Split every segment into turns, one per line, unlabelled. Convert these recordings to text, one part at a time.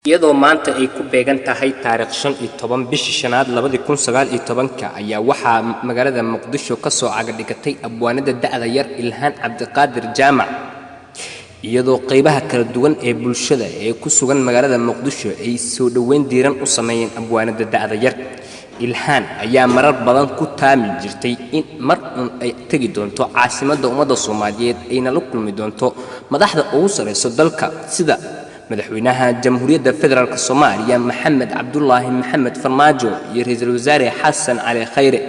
Iyadoo maanta ay ku beegan tahay taariikh 15 bishii shanaad 2019-ka ayaa waxaa magaalada Muqdisho ka soo cagadhigatay abwaanada da'da yar Ilhaan Cabdiqaadir Jaamac, iyadoo qaybaha kala duwan ee bulshada ee ku sugan magaalada Muqdisho ay soo dhoweyn diiran u sameeyeen abwaanada da'da yar. Ilhaan ayaa marar badan ku taami jirtay in mar uun ay tegi doonto caasimadda ummadda Soomaaliyeed ayna la kulmi doonto madaxda ugu sarreyso dalka, sida madaxweynaha Jamhuuriyadda Federaalk Soomaaliya Maxamed Cabdulaahi Maxamed Farmaajo iyo ra-iisul wasaare Xasan Cali Khayre.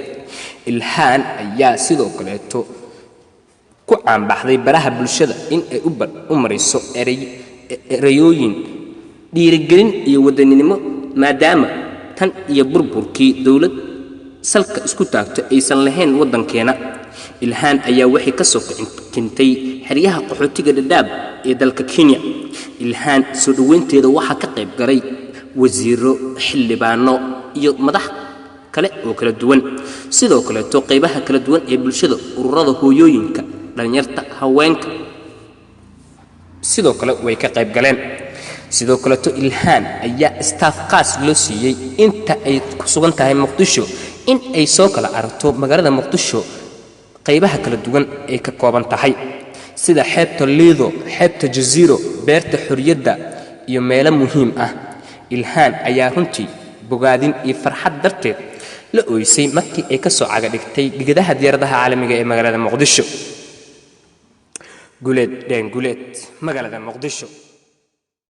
Ilhaan ayaa sidoo kaleeto ku caanbaxday baraha bulshada in ay u mariso ereyooyin dhiirigelin iyo wadaninimo, maadaama tan iyo burburkii dowlad salka isku taagto aysan lahayn waddankeena. Ilhaan ayaa waxay ka soo kintay xeryaha qaxootiga Dhadhaab ee dalka Kenya. Ilhaan soo dhoweynteeda waxaa ka qayb galay wasiiro, xildhibaano iyo madax kale oo kala duwan, sidoo kaleeto qaybaha kala duwan ee bulshada, ururada hooyooyinka, dhalinyarta, haweenka sidoo kale way ka qayb galeen. Sidoo kaleeto Ilhaan ayaa staff qaas loo siiyey inta ay ku sugan tahay Muqdisho in ay soo kala aragto magaalada Muqdisho qaybaha kala duwan ay ka kooban tahay, sida xeebta Liido, xeebta Jasiiro, beerta Xorriyadda iyo meelo muhiim ah. Ilhaan ayaa runtii bogaadin iyo farxad darteed la ooysay markii ay ka soo caga dhigtay gegadaha diyaaradaha caalamiga ee magaalada Muqdisho. Guleed Dheen Guleed, magaalada Muqdisho.